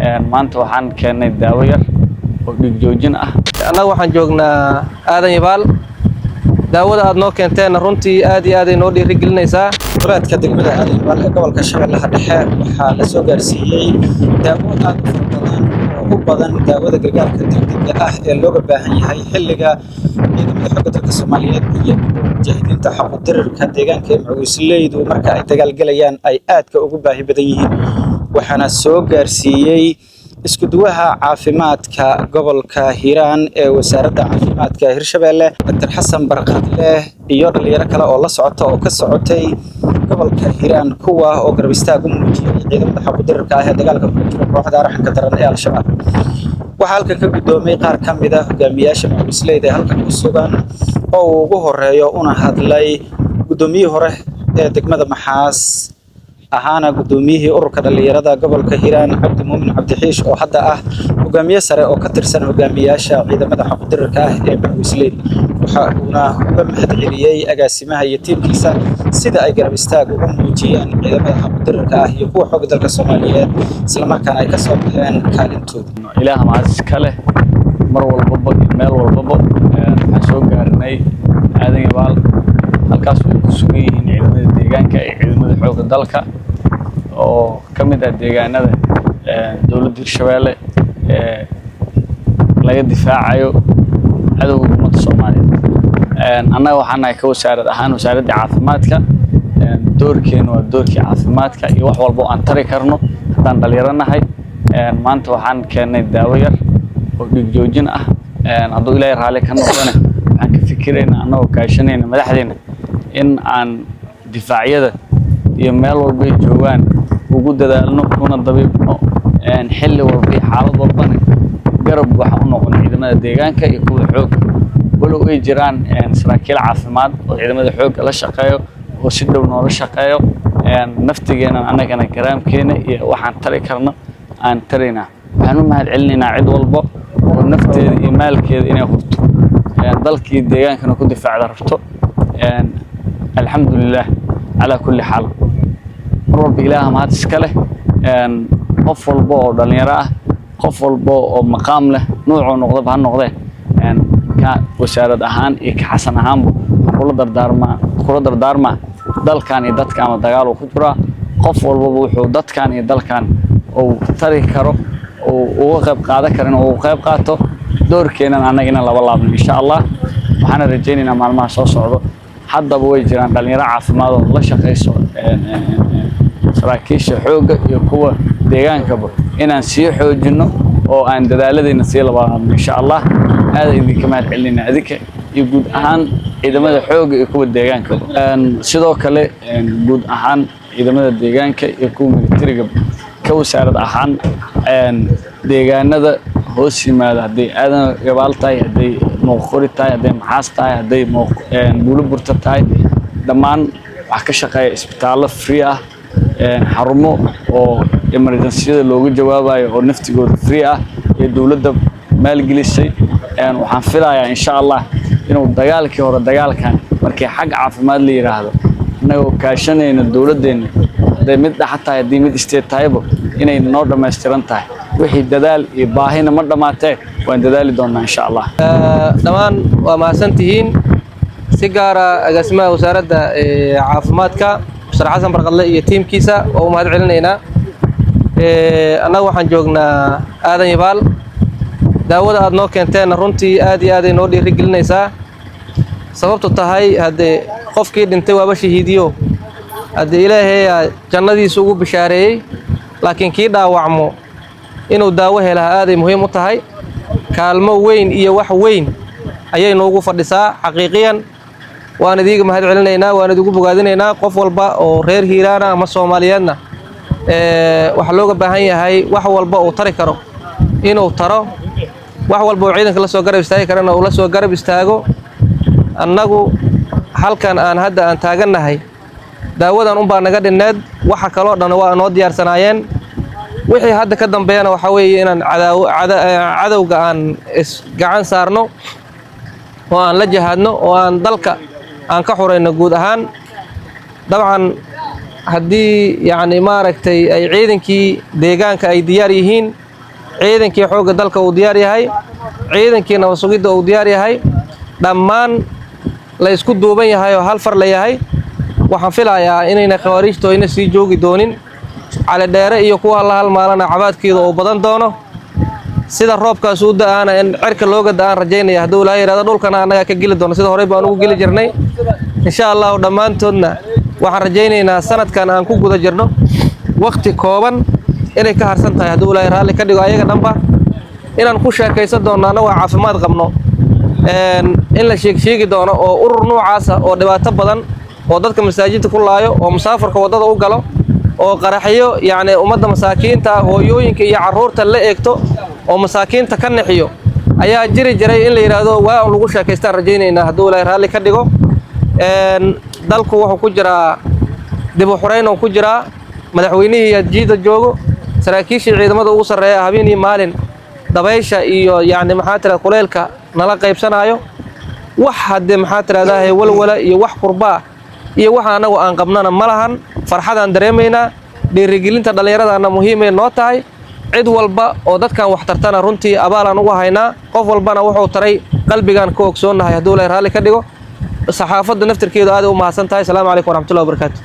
Maanta waxaan keennay daawo yar oo dhiig joojin ah. Annaga waxaan joognaa Aadan Yabaal. Daawada aad noo keenteenna runtii aad iyo aad ay noo dhiirigelinaysaa. Duleedka degmada Aadan Yabaal ee gobolka Shabeellaha Dhexe waxaa la soo gaarsiiyey daawo aad u fara badan oo u badan daawada gargaarka degdega ah ee looga baahan yahay xilliga ciidamada xoogga dalka Soomaaliyeed iyo kuwa mujaahidiinta xaqudirirka deegaanka ee macawiisleydu marka ay dagaalgalayaan ay aadka ugu baahi badan yihiin. Waxaana soo gaarsiiyey isku-duwaha caafimaadka gobolka Hiiraan ee wasaaradda caafimaadka Hirshabeelle, Dr. Xasan Barqadle, iyo dhalinyaro kale oo la socota oo ka socotay gobolka Hiiraan, kuwa oo garab istaag u muujiyey ciidamada xaqudirirka ah ee dagaalka kula jira kooxda arxanka daran ee Al-Shabaab. Waxaa halkan ka guddoomay qaar ka mid ah hogaamiyaasha macawiisleyda ee halkan ku sugan, oo uu ugu horeeyo una hadlay guddoomiyihii hore ee degmada Maxaas, ahaana guddoomiyihii ururka dhalinyarada gobolka Hiiraan, Cabdi Muumin Cabdixiish, oo hadda ah hogaamiye sare oo ka tirsan hogaamiyaasha ciidamada xaqudirirka ah ee macawiisleyda. Waxa uuna uga mahadceliyey agaasimaha iyo tiimkiisa sida ay garab istaag ugu muujiyeen ciidamada xaqudirirka ah iyo kuwa xoogga dalka Soomaaliyeed, islamarkaana ay ka soo baxeen kaalintooda. Ilaah mahad iska leh mar walbaba iyo meel walbaba. Waxaan soo gaarnay Aadan Yabaal, halkaas ay ku sugan yihiin ciidamada deegaanka iyo ciidamada xoogga dalka oo ka mid ah deegaanada dowladda Hirshabeelle ee laga difaacayo cadowga ummadda Soomaaliyeed. Annaga waxaan nahay ka wasaarad ahaan wasaaradda caafimaadka. Doorkeenu waa doorkii caafimaadka iyo wax walba oo aan tari karno haddaan dhalinyaro nahay. Maanta waxaan keennay daawo yar oo dhiig joojin ah. Hadduu Ilaahay raalli ka noqdona, waxaan ka fikiraynaa, annagoo kaashanayna madaxdeena, in aan difaacyada iyo meel walba ay joogaan ugu dadaalno kuna dabiibno, xilli walba iyo xaalad walbana garab waxa u noqon ciidamada deegaanka iyo kuwa xoogga. Walow ay jiraan saraakiil caafimaad oo ciidamada xoogga la shaqeeyo oo si dhow noola shaqeeyo, naftigeena annagana garaamkeena iyo waxaan tari karno aan taraynaa. Waxaan u mahad celinaynaa cid walba oo nafteeda iyo maalkeeda inay hurto, dalkii deegaankana ku difaacda rabto. Alxamdulilah calaa kulli xaal, mar walba Ilaaha mahad iska leh. Qof walba oo dhalinyaro ah, qof walba oo maqaam leh, nuucuu noqdaba ha noqdee, ka wasaarad ahaan iyo ka Xasan ahaanba waxaan kula dardaarmaa dalkan iyo dadkaama dagaal uu ku jiraa. Qof walbaba wuxuu dadkan iyo dalkan uu tari karo, uu uga qayb qaadan karo, inuu uga qayb qaato. Doorkeenan annaga inaan laba laabno, insha Allah. Waxaana rajaynaynaa maalmaha soo socdo, haddaba way jiraan dhalinyaro caafimaad oo la shaqayso saraakiisha xoogga iyo kuwa deegaankaba, inaan sii xoojino oo aan dadaaladeyna sii labaadno, insha Allah. Aad idinka mahad celinayna adinka iyo guud ahaan ciidamada xoogga iyo kuwa deegaankaba. Sidoo kale, guud ahaan ciidamada deegaanka iyo kuwa militariga, ka wasaarad ahaan, deegaanada hoos yimaada, hadday Aadan Yabaal tahay, hadday Mooqori tahay, hadday Maxaas tahay, hadday Buuloburta tahay, dhammaan waxaa ka shaqeeya isbitaallo free ah, xarumo oo emergencyyada looga jawaabayo oo naftigooda free ah ee dowladda maalgelisay. Waxaan filayaa, insha Allah, inuu dagaalkii hore dagaalkan markii xag caafimaad la yidhaahdo, innagoo kaashanayna dowladdeenna, hadday mid dhexa tahay, haddii mid state tahayba, inay noo dhammaystiran tahay. Wixii dadaal iyo baahina ma dhammaatee, waan dadaali doonaa, insha Allah. Dhammaan waa mahadsantihiin, si gaara agaasimaha wasaaradda caafimaadka, Mr. Xasan Barqadle, iyo tiimkiisa waa u mahad celinaynaa. Annaga waxaan joognaa Aadan Yabaal. Daawada aad noo keenteenna runtii aad iyo aad ay noo dhiirigelinaysaa. Sababtu tahay, haddee qofkii dhintay waaba shahiidiyo, haddee Ilaahayaa jannadiisu ugu bishaareeyey, laakiin kii dhaawacmo inuu daawo helaa aaday muhiim u tahay. Kaalmo weyn iyo wax weyn ayay noogu fadhisaa xaqiiqiyan. Waan idiiga mahad celinaynaa, waan idigu bogaadinaynaa. Qof walba oo reer Hiiraana ama Soomaaliyeedna waxaa looga baahan yahay wax walba uu tari karo inuu taro, wax walba uu ciidanka la soo garab istaagi karana uu la soo garab istaago. Annagu halkan aan hadda aan taagannahay, daawadan unbaa naga dhinneed, waxa kaloo dhan waa noo diyaarsanaayeen. Wixii hadda ka dambeeyana waxaa weeye inaan cadowga aan is gacan saarno oo aan la jihaadno oo aan dalka aan ka xurayno guud ahaan. Dabcan, haddii yacni maaragtay ay ciidankii deegaanka ay diyaar yihiin. Ciidankii xoogga dalka uu diyaar yahay, ciidankii nabad sugidda uu diyaar yahay, dhammaan la isku duuban yahay oo hal far la yahay. Waxaan filayaa inayna khawaariijtu ayna sii joogi doonin Calidheere iyo kuwa la halmaalana cabaadkeeda uu badan doono. Sida roobkaas u da'aana in cirka looga da'aan rajaynaya hadduu Ilaahay yidhahdo. Dhulkana annagaa ka geli doono sida horey baan ugu geli jirnay, insha Allahu. Dhammaantoodna waxaan rajaynaynaa sanadkan aan ku guda jirno waqti kooban inay ka harsan tahay, hadduu Ilaahay raalli ka dhigo. Ayaga dhanba inaan ku sheekaysan doonno annagoo caafimaad qabno, in la sheegsheegi doono oo urur noocaasa oo dhibaato badan oo dadka masaajidda ku laayo oo musaafarka waddada u galo oo qaraxyo, yacni ummadda masaakiinta ah, hooyooyinka iyo carruurta la eegto oo masaakiinta ka nixiyo ayaa jiri jiray, in la yidhaahdo waa un lagu sheekaystaan rajaynaynaa, hadduu Ilaahay raalli ka dhigo. Dalku wuxuu ku jiraa dib u xureyn oo ku jiraa. Madaxweynihii jiida joogo, saraakiishii ciidamada ugu sarreeya habeen iyo maalin dabaysha iyo, yacni, maxaa tirada, kuleylka nala qaybsanaayo. Wax haddee, maxaa tirahdaa, walwala iyo wax kurbaa iyo waxa annagu aan qabnana ma lahan. Farxadaan dareemaynaa, dhiirigelinta dhallinyaradaana muhiimay noo tahay. Cid walba oo dadkan wax tartana runtii abaalaan ugu haynaa. Qof walbana wuxuu taray qalbigaan ka ogsoonnahay, hadduu Ilaahay raalli ka dhigo. Saxaafadda naftirkeedu aaday u mahadsan tahay. Asalaamu calaykum waraxmatullahi wabarakaatu.